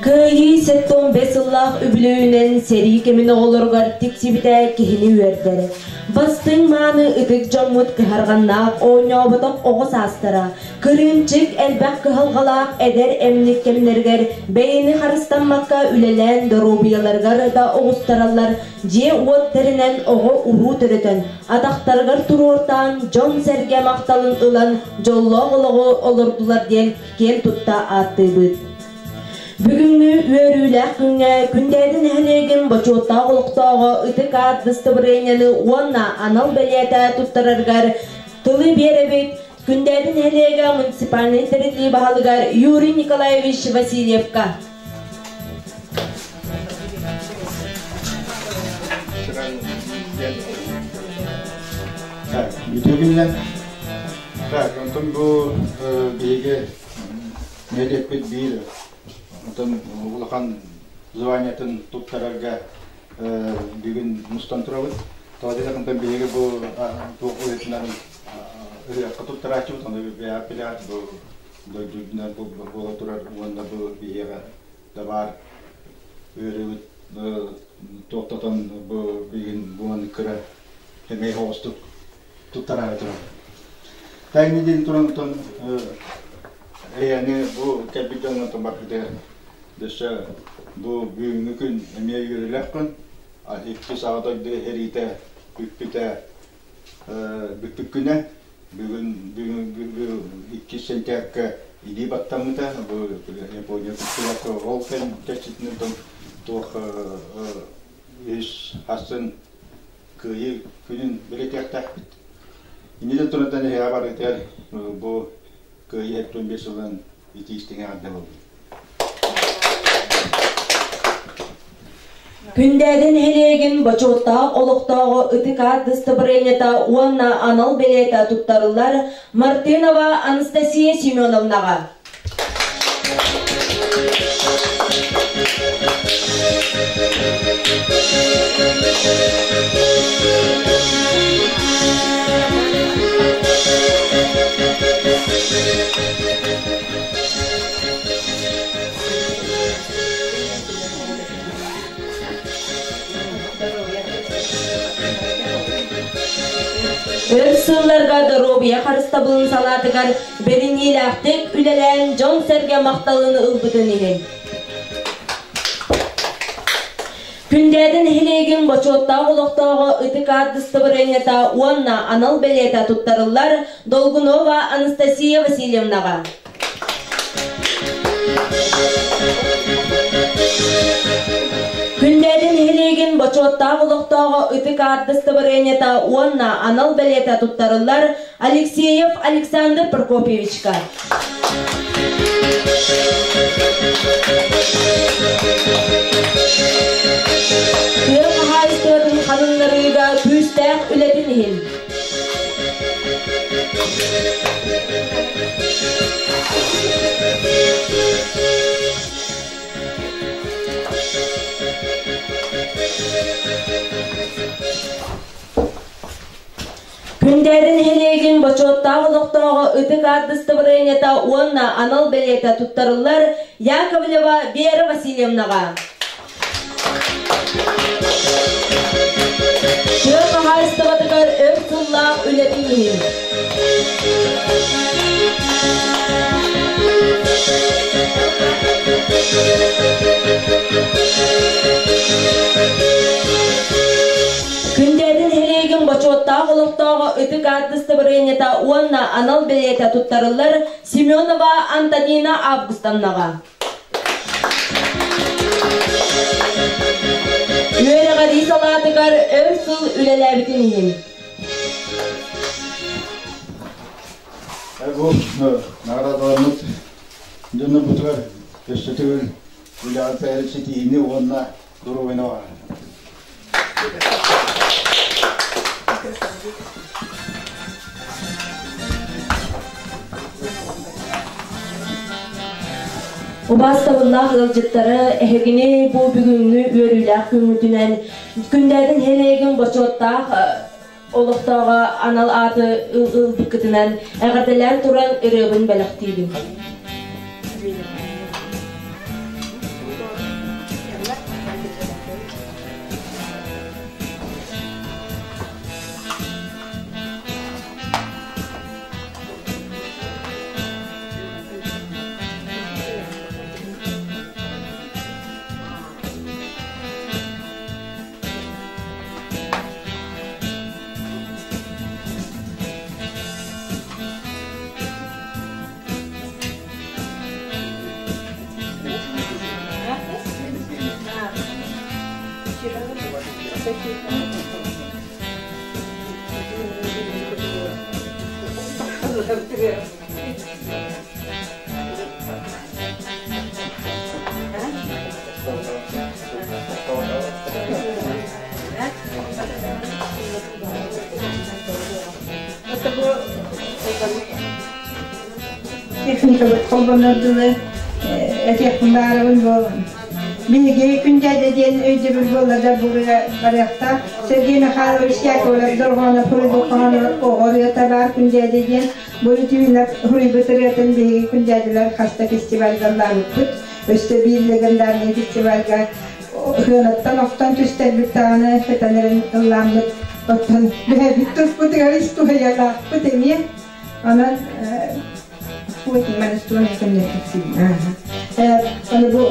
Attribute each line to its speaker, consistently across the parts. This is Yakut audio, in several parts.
Speaker 1: Кыайыы 75 сыллаах үбүлүөйүнэн сэрии кэмин оҕолоругар тиксибитэ киһини үөрдэр. Бастыҥ мааны ытык дьоммут кыһарҕаннаах оонньооботох оҕо саастара, кырыымчык элбэх кыһалҕалаах эдэр эмник кэмнэригэр бэйэни харыстаммакка үлэлээн доруобуйаларыгар да оҕустараллар, дьиэ-уот тэринэн оҕо-уруу төрөтөн, атахтарыгар туруортаан дьон-сэргэ махталын ылан дьоллоох олоҕу олордулар диэн киэн тутта ааттыыбыт. Бүгүҥҥү үөрүүлээх күҥҥэ Күндээдэ нэһилиэгин бочуоттаах олохтооҕо ытык аат дастабырыанньаны уонна анал бэлиэтэ туттарарыгар тылы биэрэбит Күндээдэ нэһилиэгэ муниципальнай тэриллии баһылыгар Юрий Николаевич Васильевка.
Speaker 2: Так, үтүө күнүнэн. Так, онтон бу биһиги нэһилиэкпит биир онтон улахан званиетын туттарарга бүгүн мустан турабыт. Тоҕо диэтэххэ, онтон биһиги бу туох быһыытынан ырыахха туттарааччыбыт, ону бэйэҕит бу дойдутунан буола турар уонна бу биһиэхэ да баар ыарыыбыт тохтотон бу бүгүн буолан кыра эмэй оҕустук туттараары турар. Тайны диэн туран отон эйэни бу кэлбит дьоҥҥо отон барбыта дөссө бу бүгүҥҥү күн эмиэ үөрүүлээх күн. Иккис Аҕа дойду эриитэ бүппүтэ бүппүт күнэ. Бүгүн бүгүн иккис сентябрьга илии баттаммыта. Бу Япония куттуйата ол кэм чэрчитинэн туох үс хассын Кыайыы күнүн бэлиэтиэхтээхпит. Иннинэн турантан эһиэхэ барытыгар бу Кыайыы 75 сылын итии истиҥ эҕэрдэ буоллун.
Speaker 1: Күндээдэ нэһилиэгин бочуоттаах олохтооҕо ытык аат дастабырыанньата уонна анал бэлиэтэ туттарыллар Мартынова Анастасия Семеновнаҕа. Өр сылларга доруобуйа харыстабылын салаатыгар бэриниилээхтик үлэлээн дьон-сэргэ махталын ылбытын иһин. Күндээдэ нэһилиэгин бочуоттаах олохтооҕо ытык аат дастабырыанньата уонна анал бэлиэтэ туттарыллар Долгунова Анастасия Васильевнаҕа. Күндээдэ нэһилиэгин бочуоттаах олохтооҕо ытык аат дастабырыанньата уонна анал бэлиэтэ туттарыллар Алексеев Александр Прокопьевичка. Тыа хаһаайыстыбатын ханыннарыыга күүстээх үлэтин иһин Күндээдэ нэһилиэгин бочуоттаах олохтооҕо ытык аат дастабырыанньата уонна анал бэлиэтэ туттарыллар Яковлева Вера Васильевнаҕа. Тыа хаһаайыстыбатыгар өр сыллаах үлэтин иһин. Күндээдэ нэһилиэгин бочуоттаах олохтооҕо ытык аат дастабырыанньата уонна анал бэлиэтэ туттарыллар Семенова Антонина Августовнаҕа. Үөрэҕирии салаатыгар өр сыл үлэлээбитин иһин.
Speaker 2: Бу наҕараадаламмыт дьоннорбутугар өссө төгүл үлэҕэ бэйэри ситиһиини уонна доруобуйаны баҕарабын.
Speaker 1: Убаастабыллаах ыалдьыттары эһигини бу бүгүҥҥү үөрүүлээх күҥҥүтүнэн Күндээдин нэһилиэгин бочуоттаах олохтооҕо анал ааты ылбыккытынан эҕэрдэлээн туран ырыабын бэлэхтиибин.
Speaker 3: Техникабыт холбонор дылы этиэхпин баарабын бу биһиги күндээдэ диэн өйдөбүл буолла да буруйа барыахтаах. Сергей Михайлович Яковлев дорҕооно суруйбут хоһооно оҕо ырыата баар күндээдэ диэн. Бу Литвинов суруйбут ырыатын биһиги күндээдилэр хаста фестивальга ыллаабыппыт. Өссө биир легендарный фестивальга Сыанаттан охтон түстэрбит даҕаны сытан ыллааммыт оттон бэйэбит туспутугар истуһуйалаахпыт эмиэ. Онон Аны бу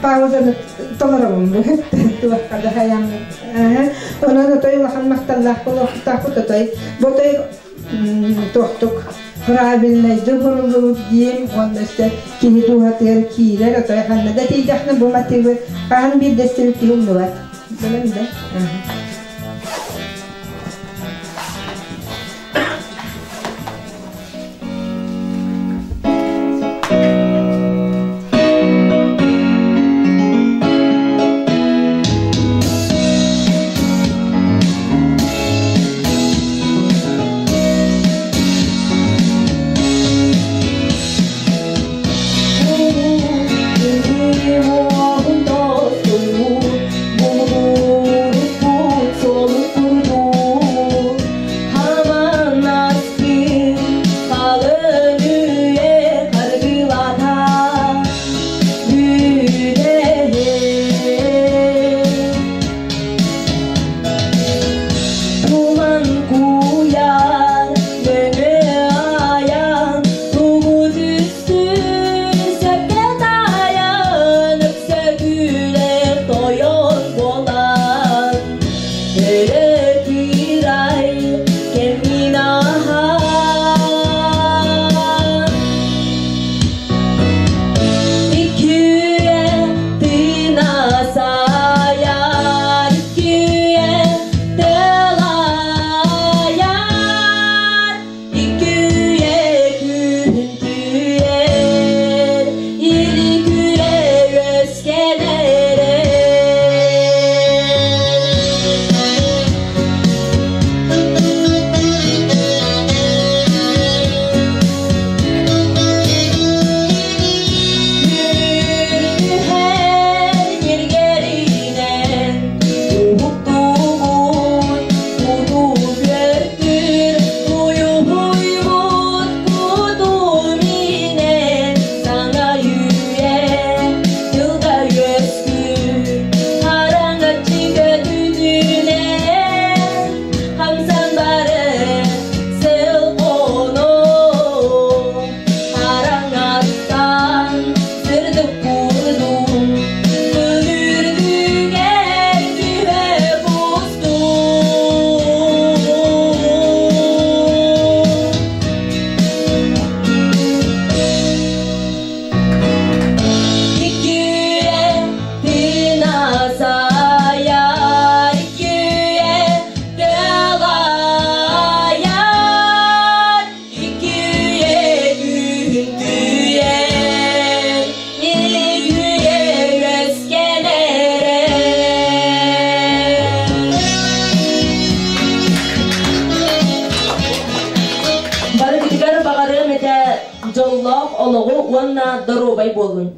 Speaker 3: паузаны толоробун бу туохха да хайаммыт. Онон отой улахан махталлаах буолуохтаахпыт отой ботой туохтук правильнайдык уруллубут диим уонна өссө киһи дууһатыгар киирэр отой ханна да тиийдэххинэ бу матыыбы хаһан биирдэстибит киһи умнубат. Билэн да.
Speaker 1: Барыгытыгар баҕарыам этэ дьоллоох олоҕу уонна доруобай буолун.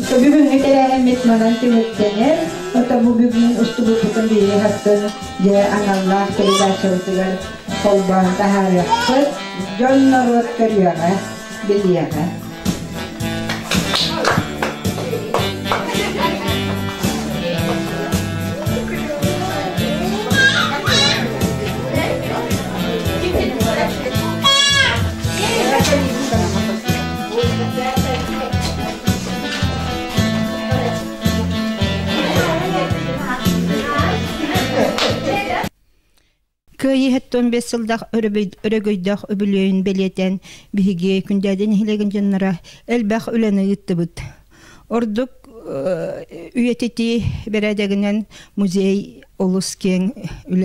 Speaker 3: Бүгүҥҥү тэрээһиммит манан түмүктэнэр. Ото бу бүгүн устубуппутун биһиги хастын дьэ аналлаах передачабытыгар холбоон таһаарыахпыт. Дьон норуот көрүөҕэ, билиэҕэ. Кыайыы 75 сыллаах өрөгөйдөөх үбүлүөйүн бэлиэтээн биһиги Күндээдэ нэһилиэгин дьонноро элбэх үлэни ыыттыбыт. Ордук үйэтитии бэрээдэгинэн музей олус киэҥ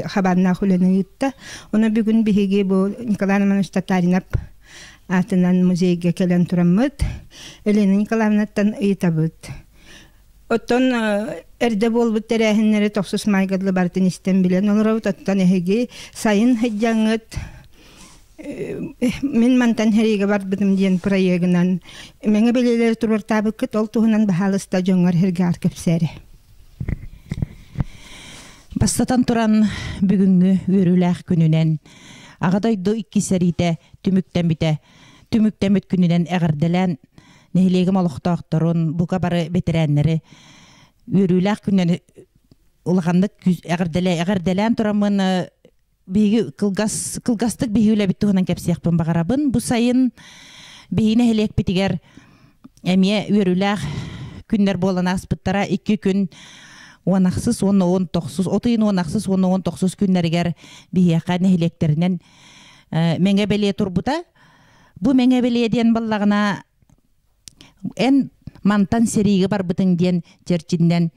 Speaker 3: хабааннаах үлэни ыытта. Ону бүгүн биһиги бу Николай Романович Татаринов аатынан музейга кэлэн тураммыт Елена Николаевнаттан ыйытабыт. Оттон эрдэ буолбут тэрээһиннэри тохсус маайга дылы барытын истэн билэн олоробут. Оттон эһиги сайын сылдьаҥҥыт мин мантан сэриигэ барбытым диэн проегынан мэҥэ бэлиэлэри туруортаабыккыт ол туһунан баһаалыста дьоҥҥор сэргэҕэр кэпсээри.
Speaker 4: Бастатан туран бүгүҥҥү үөрүүлээх күнүнэн Аҕа дойду иккис сэриитэ түмүктэммитэ түмүктэммит күнүнэн эҕэрдэлээн нэһилиэгим олохтоохторун, бука бары бэтэрээннэри үөрүүлээх күнүнэн улаханнык эҕэрдэлээн тураммын биһиги кылгас кылгастык биһиги үлэбит туһунан кэпсиэхпин баҕарабын. Бу сайын биһиги нэһилиэкпитигэр эмиэ үөрүүлээх күннэр буолан ааспыттара. Икки күн уон ахсыс уонна уон тохсус, от ыйын уон ахсыс уонна уон тохсус күннэригэр биһиэхэ нэһилиэктэринэн Мэҥэ бэлиэ турбута. Бу Мэҥэ бэлиэ диэн баллаҕына эн мантан сэриигэ барбытыҥ диэн чэрчиннэн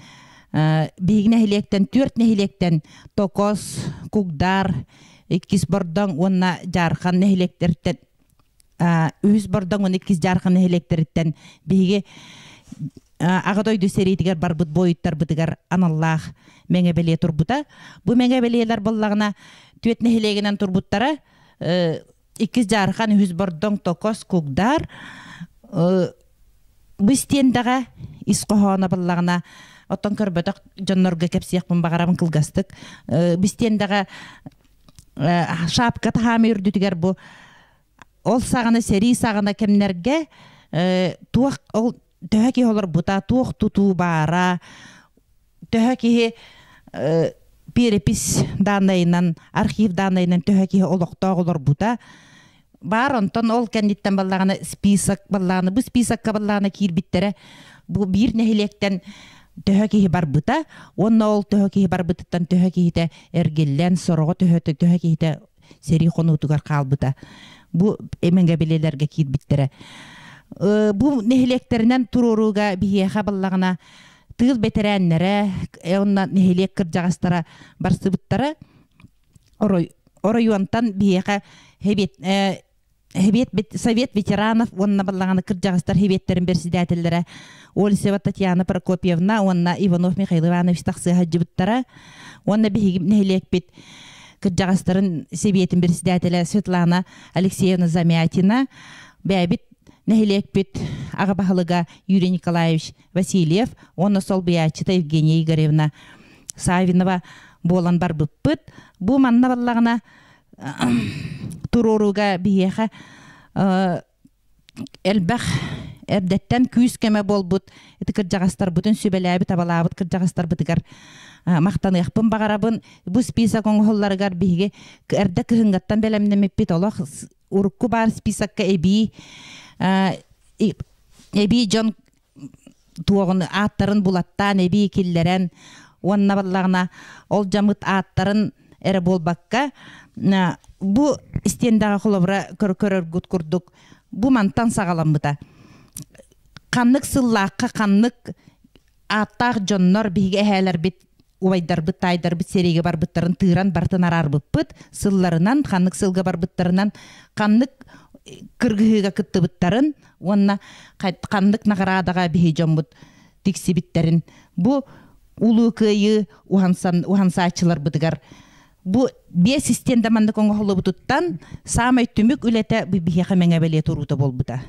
Speaker 4: биһиги нэһилиэктэн түөрт нэһилиэктэн Токос, Кугдар, Иккис Бордоҥ уонна Дьаархан нэһилиэктэриттэн үһүс Бордоҥ уонна Иккис Дьаархан нэһилиэктэриттэн биһиги Аҕа дойду сэриитигэр барбыт буойуттарбытыгар аналлаах мэҥэ бэлиэ турбута. Бу мэҥэ бэлиэлэр буоллаҕына түөрт нэһилиэгинэн турбуттара. Иккис Дьаархан, үһүс Бордоҥ, Токос, Кугдар. Бу истиэндэҕэ ис хоһооно буоллаҕына оттон көрбөтөх дьоннорго кэпсиэхпин баҕарабын кылгастык. Бу истиэндэҕэ шапка таһаамы үрдүтүгэр бу ол саҕана сэрии саҕана кэмнэргэ туох ол төһө киһи олорбута, туох тутуу баара, төһө киһи перепись дааннайынан, архив дааннайынан төһө киһи олохтоох олорбута баар. Онтон ол кэнниттэн баллаҕына список баллааны бу списокка баллаана киирбиттэрэ бу биир нэһилиэктэн төһө киһи барбыта уонна ол төһө киһи барбытыттан төһө киһитэ эргиллэн сороҕо төһө төһө киһитэ сэрии хонуутугар хаалбыта. Бу эмэҥэбилэлэргэ киирбиттэрэ. Бу нэһилиэктэринэн туруорууга биһиэхэ баллаҕына тыыл бэтэрээннэрэ уонна нэһилиэк кырдьаҕастара барсыбыттара. Оройуонтан биһиэхэ Совет ветеранов уонна баллаҕана кырдьаҕастар хэбиэттэрин бэрсидээтэллэрэ Олесева Татьяна Прокопьевна уонна Иванов Михаил Иванович тахсыа сылдьыбыттара. Уонна биһиги нэһилиэкпит кырдьаҕастарын сэбиэтин бэрэссэдээтэлэ Светлана Алексеевна Замятина, бэйэбит нэһилиэкпит аҕа баһылыга Юрий Николаевич Васильев уонна солбуйааччыта Евгения Игоревна Савинова буолан барбыппыт. Бу манна баллаҕына туруорууга биһиэхэ элбэх эрдэттэн күүс-көмө буолбут ити кырдьаҕастарбытын сүбэлээбит абалаабыт кырдьаҕастарбытыгар махтаныахпын баҕарабын. Бу список оҥоһулларыгар биһиги эрдэ кыһыҥҥаттан бэлэмнэммиппит олох урукку баар списокка эбии эбии дьон туоҕун ааттарын булаттаан эбии киллэрэн уонна баллаҕына ол дьамыт ааттарын эрэ буолбакка бу истиэндэҕэ холобура көрөргүт курдук бу мантан саҕаламмыта ханнык сыллаахха ханнык ааттаах дьоннор биһиги эһээлэрбит убайдарбыт таайдарбыт сэриигэ барбыттарын тыыран барытын араарбыппыт сылларынан ханнык сылга барбыттарынан ханнык кыргыһыыга кыттыбыттарын уонна ханнык наҕараадаҕа биһи дьоммут тиксибиттэрин бу улуу кыайыы уһансааччыларбытыгар бу биэс истиэндэ маннык оҥоһуллубутуттан саамай түмүк үлэтэ биһиэхэ мэҥэ бэлиэ туруута буолбута.